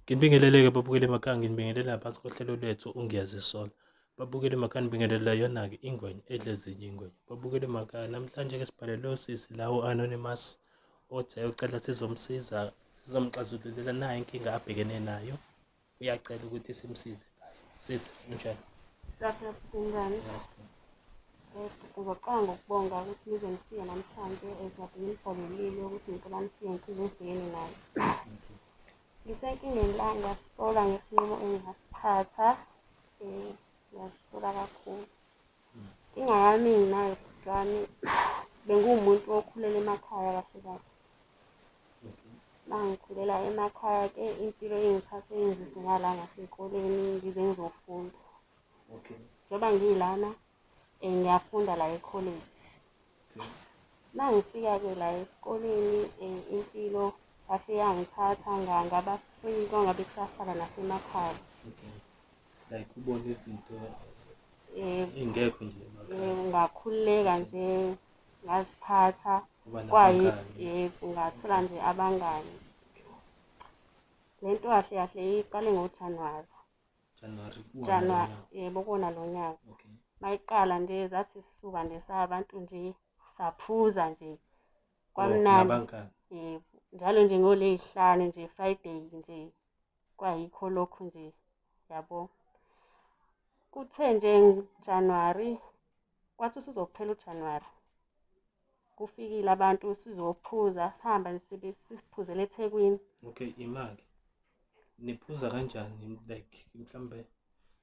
Nginibingelele-ke babukeli emakhaya, nginibingelela phansi kohlelo lwethu uNgiyazisola. Babukeli emakhaya, nibingelela yona-ke ingwenya edla ezinye ingwenya. Babukeli emakhaya, namhlanje-ke sibhalele usisi la u-Anonymous othe ucela sizomsiza, sizomxazululela nayo inkinga abhekene nayo. Uyacela ukuthi simsize ngayo. Sisi, unjani? Kahle, kunjani? Ngizoqala ngokubonga ukuthi nize nifike namhlanje ezingadini nibhalelile ukuthi ngicela nifike inkinga engibhekene nayo. Ngisenkingeni la, ngiyazisola ngesinqumo engasithatha, ngiyazisola kakhulu. Inkinga yami enginayo bhuti wami, bengiwumuntu okhulela emakhaya kahle kahle. Uma ngikhulela emakhaya-ke impilo ingithathe ingizise ngala ngasey'koleni ngize ngizofunda. Njengoba ngilana ngiyafunda la ekholeji. Uma ngifika-ke la esikoleni impilo yase yangithatha ngaba free kwangabe kusahlala nasemakhaya. Okay. Like ubone izinto ey'ngekho nje emakhaya. Ngakhululeka nje ngaziphatha Uba kwayi nabangani. yebo ngathola nje abangani. Le nto kahle kahle iqale ngoJanuwari. January kuwona lo January nyaka. yebo kuwona lo nyaka. Okay. Mayiqala nje zathi sisuka nje sabantu nje saphuza nje Oh, kwamnandi. nabangani. Yebo, njalo nje ngoley'hlanu nje Friday nje kwayikho lokhu nje yabo. Kuthe nje January kwathi usuzophela uJanuary kufikile abantu sizophuza sihamba nje siphuzele eThekwini. Okay, imali. Niphuza kanjani like mhlambe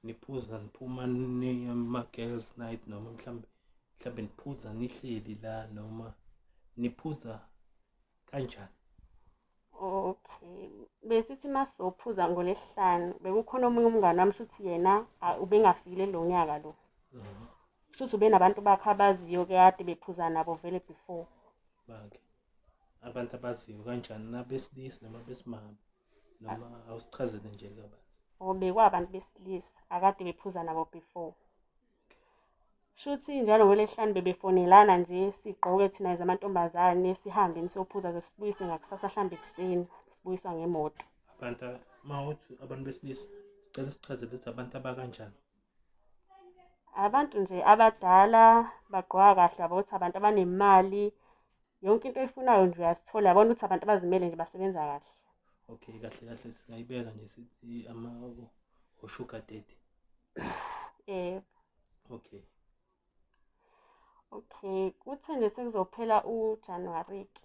niphuza niphuma niye ama-girls night noma mhlambe mhlambe niphuza nihleli la noma niphuza kanjani? Okay, besithi masizophuza ngolwesihlanu bekukhona omunye umngani wami shuthi yena ubengafikile lo nyaka lo. Shuthi ubenabantu bakhe abaziyo-ke kade bephuza nabo vele before. Bakhe. Abantu abaziyo kanjani nabesilisa noma besimame noma awusichazele nje kabanzi. Or bekwabantu besilisa akade bephuza nabo before. Shuthi njalo ngolwesihlanu bebefonelana nje sigqoke thina as amantombazane sihambe siyophuza ze sibuyise ngakusasa hlambe ekuseni sibuyiswa ngemoto. Abantu uma uthi abantu besilisa sicela sichazele ukuthi abantu abakanjani. Abantu nje abadala bagqoka kahle yabo ukuthi abantu abanemali yonke into oyifunayo nje uyasithola yabona ukuthi abantu abazimele nje basebenza kahle. Okay, kahle kahle singayibeka nje sithi ama o-sugar daddy. Yebo. Okay. Okay, kuthe nje sekuzophela uJanuwari-ke,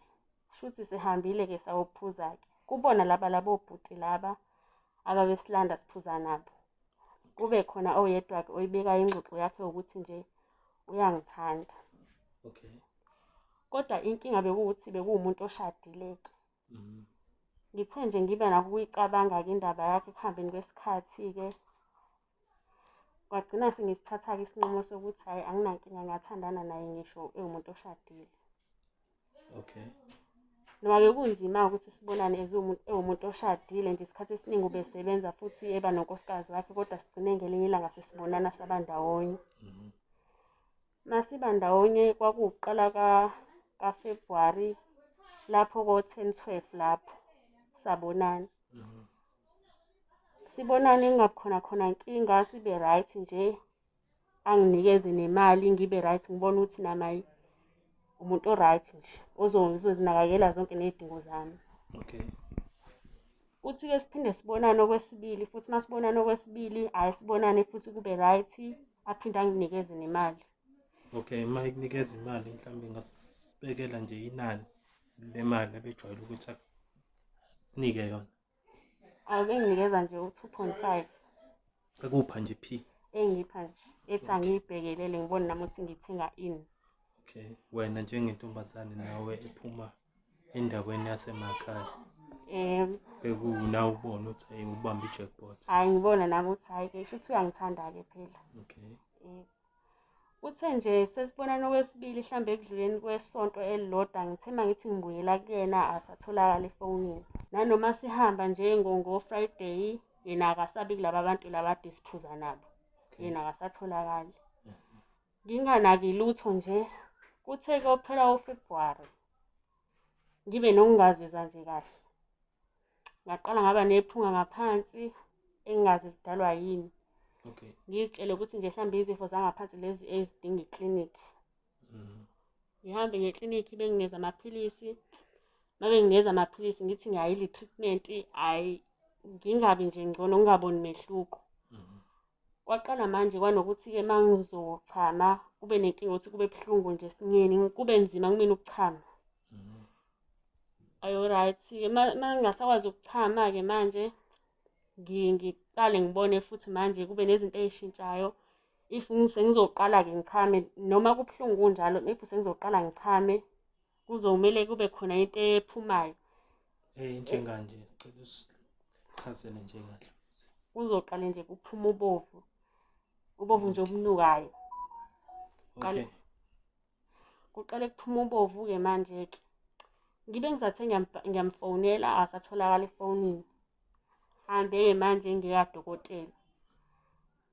shuthi sihambile-ke sayophuza-ke. Kubona laba labo bhuti laba ababesilanda siphuza nabo. Kube khona oyedwa-ke oyibekayo ingxoxo yakhe ukuthi nje uyangithanda. Okay. Kodwa inkinga bekuwukuthi bekuwumuntu oshadile-ke. Ngithe nje ngibe nakho ukuyicabanga-ke indaba yakhe ekuhambeni kwesikhathi-ke. Kwagcina sengisithatha-ke isinqumo sokuthi hhayi anginankinga ngingathandana naye ngisho ewumuntu oshadile. Okay. Noma bekunzima ukuthi sibonane as ewumuntu oshadile nje isikhathi esiningi ubesebenza futhi eba nonkosikazi wakhe kodwa sigcine ngelinye ilanga sesibonana saba ndawonye. Masiba ndawonye kwakuwukuqala kaFebruary lapho ko-10 12 lapho sabonana. Sibonane kungabi khona khona nkinga sibe right nje anginikeze nemali ngibe right ngibone ukuthi nami hhayi umuntu o-right nje ozozinakekela zonke ney'dingo zami. Okay. Kuthi-ke siphinde sibonane okwesibili futhi masibonana okwesibili hhayi sibonane futhi kube right aphinde anginikeze nemali. Okay, uma ekunikeza imali mhlawumbe ingasibekela nje inani lemali abejwayele ukuthi akunike yona. Abenginikeza nje u-2.5. Ekupha nje phi? Engipha nje ethi angiyibhekelele ngibone nami ukuthi ngithenga ini. Okay, wena njengentombazane nawe ephuma endaweni yasemakhaya. Bekunawe ubona ukuthi hey ubamba i-jackpot. Hayi ngibona nami ukuthi hayi ke shuthi uyangithanda-ke phela. Okay. Kuthe nje sesibonana okwesibili hlambe ekudluleni kwesonto elilodwa ngithe uma ngithi ngibuyela kuyena asatholakala efonini. Nanoma sihamba nje ngo-Friday yena akasabi kulaba bantu laba ade siphuza nabo. Yena akasatholakali. Nginganaki lutho nje kuthe kuyophela uFebruary ngibe nokungazizwa nje kahle. Ngaqala ngaba nephunga ngaphansi engingazi lidalwa yini. Okay. Ngizitshele ukuthi nje mhlawumbe izifo zangaphansi lezi ezidinga iklinikhi. Ngihambe ngeklinikhi benginikeza amaphilisi. Uma benginikeza amaphilisi ngithi ngiyayidla i-treatment, hhayi ngingabi nje ngcono ngingaboni mehluko. Kwaqala manje kwanokuthi-ke uma ngizochama kube nenkinga yokuthi kube buhlungu nje esinyeni, kube nzima kumina ukuchama. Ayo right-ke uma ngingasakwazi ukuchama-ke manje ngiqale ngibone futhi manje kube nezinto ey'shintshayo. If sengizoqala-ke ngichame noma kubuhlungu kunjalo, if sengizoqala ngichame kuzomele kube khona into ephumayo. Njenganje sicela usichazele nje kahle futhi. Kuzoqale nje kuphume ubovu, ubovu nje obunukayo. Okay. Kuqale kuphume ubovu-ke manje-ke. Ngibe ngisathe ngiyamfonela akasatholakali efonini. Hambe-ke manje ngiye kadokotela.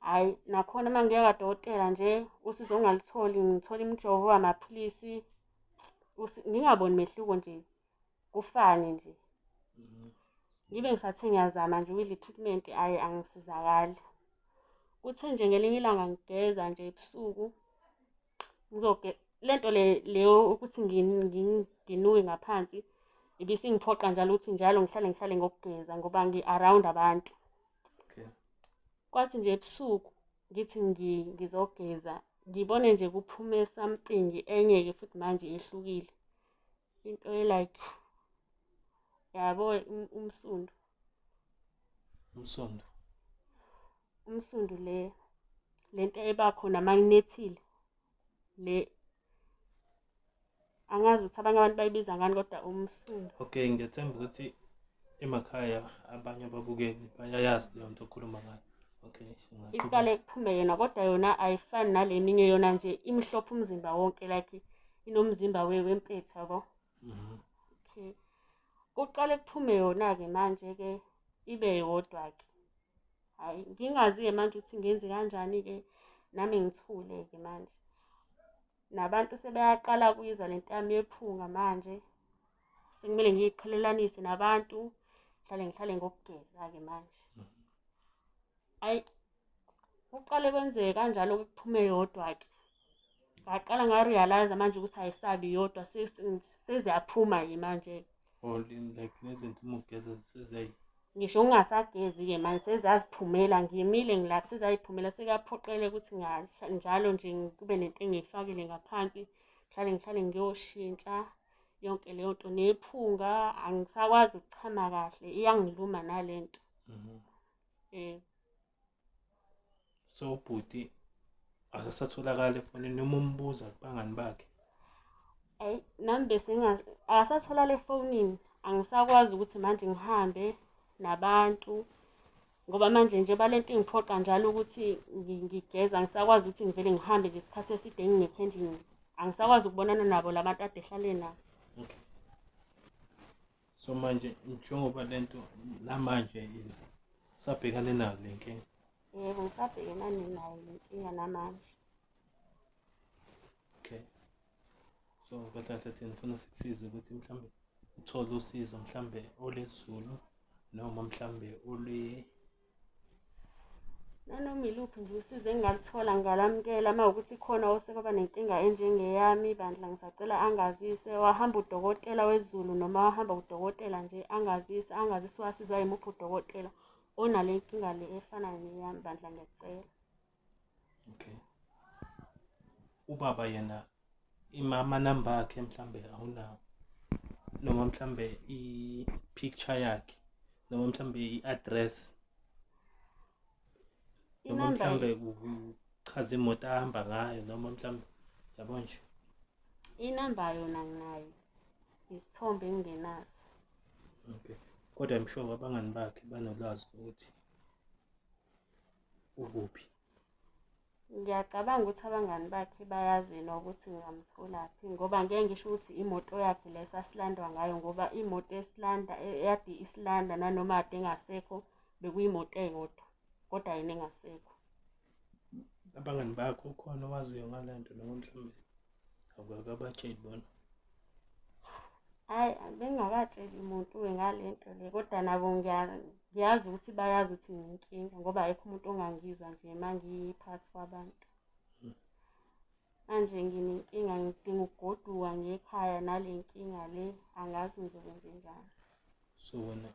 Hhayi nakhona uma ngiya kadokotela nje usizo ngingalutholi, ngithola imijovo, amaphilisi, ngingaboni mehluko nje, kufane nje. Ngibe ngisathe ngiyazama nje ukudla i-treatment, hhayi angisizakali. Kuthe nje ngelinye ilanga ngigeza nje ebusuku, le nto le leyo ukuthi nginuke ngaphansi ibisingiphoqa njalo ukuthi njalo ngihlale ngihlale ngokugeza ngoba ngi-around abantu. Okay. Kwathi nje ebusuku ngithi ngizogeza ngibone nje kuphume something enye-ke futhi manje ehlukile. Into e-like yabo umsundu. Umsundu. Umsundu le lento eba khona uma kunethile le angazi ukuthi abanye abantu bayibiza ngani kodwa umsundu. Okay, ngiyathemba ukuthi emakhaya abanye ababukeli bayayazi leyo nto okhuluma ngayo. Okay, singaqhubeka. Iqale kuphume yona kodwa yona ayifani nale minye, yona nje imhlophe umzimba wonke like inomzimba wempethu yabo. Okay. Kuqale kuphume yona-ke manje-ke ibe yodwa-ke. Hhayi ngingazi-ke manje ukuthi ngenze kanjani-ke nami ngithule-ke manje. Nabantu sebeyaqala ukuyizwa lento yami yephunga manje. Sekumele ngiy'qhelelanise nabantu, ngihlale ngihlale ngokugeza-ke manje. Hhayi kuqale kwenzeke kanjalo kuphume yodwa-ke. Ngaqala nga-realise-a manje ukuthi ayisabi yodwa, seziyaphuma-ke manje. Or like lezi zinto uma ugeza seziyayi. Ngisho ngingasagezi-ke manje seziyaziphumela, ngimile ngilapha seziyayiphumela, sekuyaphoqeleka ukuthi njalo nje kube nento engiyifakile ngaphansi, ngihlale ngihlale ngiyoshintsha yonke leyo nto. Nephunga angisakwazi ukuchama kahle, iyangiluma nale nto. So ubhuti akasatholakali efonini noma umbuza kubangani bakhe? Ayi nami bese akasatholakali efonini, angisakwazi ukuthi manje ngihambe nabantu ngoba manje njengoba le nto ingiphoqa njalo ukuthi ngigeza, angisakwazi ukuthi ngivele ngihambe nje isikhathi eside ngingekho endlini. Angisakwazi ukubonana nabo la bantu ade ehlale nabo. Okay. So manje njengoba le nto namanje sabhekane nayo le nkinga? Yebo, ngisabhekene nayo le nkinga namanje. Okay. So kahle kahle thina ngifuna sikusize ukuthi mhlambe uthole usizo mhlambe olwesiZulu noma mhlambe olwe nanoma iluphi nje usizo engingaluthola ngingalamukela. Uma kuwukuthi khona oseke nenkinga enjengeyami bandla, ngisacela angazise. Wahamba udokotela wesiZulu noma wahamba udokotela nje angazise, angazise wasizwa yimuphi udokotela onale nkinga le efana neyami bandla, ngiyacela. Okay. Ubaba yena amanamba akhe mhlambe awunawo, noma mhlambe i-picture yakhe, noma mhlambe i-address, noma mhlambe uchaza imoto ahamba ngayo, noma mhlambe yabo nje. Inamba yona nginayo, isithombe engingenaso. Okay. Kodwa I'm sure abangani bakhe banolwazi ukuthi ukuphi. Ngiyacabanga ukuthi abangani bakhe bayazi nokuthi ngingamtholaphi, ngoba ngeke ngisho ukuthi imoto yakhe le esasilandwa ngayo, ngoba imoto esilanda eyade isilanda nanoma kade engasekho bekuyimoto eyodwa, kodwa yena engasekho. Abangani bakho ukhona owaziyo ngale nto noma mhlawumbe awukakabatsheli bona? Hhayi, bengingakatsheli muntu-ke ngale nto le, kodwa nabo ngiyazi ukuthi bayazi ukuthi nginenkinga ngoba akekho umuntu ongangizwa nje uma ngiphakathi kwabantu. Manje nginenkinga ngidinga ukugoduka ngiye ekhaya nale nkinga le, angazi ngizokwenzenjani. So wena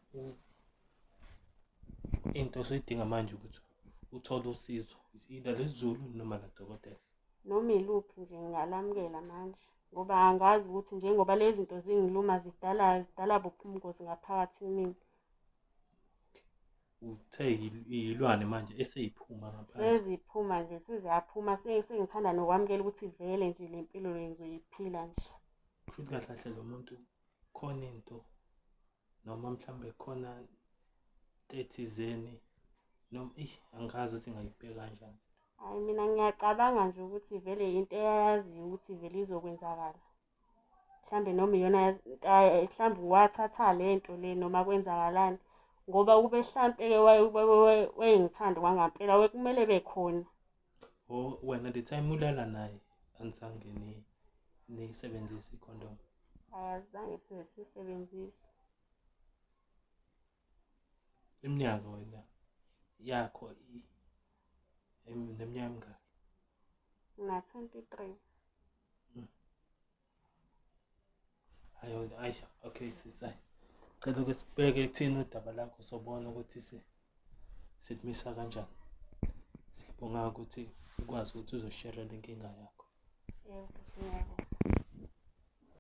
into osuyidinga manje ukuthi uthole usizo, either lesiZulu noma ladokotela. Noma iluphi nje ngingalamukela manje ngoba angazi ukuthi njengoba lezi zinto zingiluma zidala zidala buphi ubungozi ngaphakathi kumina. Uthe iy'lwane manje eseyiphuma ngaphansi. Seziphuma nje, seziyaphuma, sengithanda nokwamukela ukuthi vele nje le mpilo le ngizoyiphila nje. Kusho ukuthi kahle kahle lo muntu khona into noma mhlawumbe khona into ethizeni noma eyi angazi ukuthi ngingayibeka kanjani. Hhayi, mina ngiyacabanga nje ukuthi vele into eyayaziyo ukuthi vele izokwenzakala. Mhlambe noma iyona mhlawumbe wathatha le nto le noma kwenzakalani. Ngoba ukube hlampe-ke wayengithanda kwangampela kumele bekhona. Oh, wena the time ulala naye anizange niyisebenzise ikhondomu? Hhayi, azange size siyisebenzise. Iminyaka wena yakho neminyaka emingaki? Ngina-23. Hayi, Aisha, okay sisi, hayi. Cela ukuthi sibheke kuthini udaba lakho sobona ukuthi sikumisa kanjani. Siyabonga ukuthi ukwazi ukuthi uzosherela inkinga yakho. Yebo, ngiyabonga.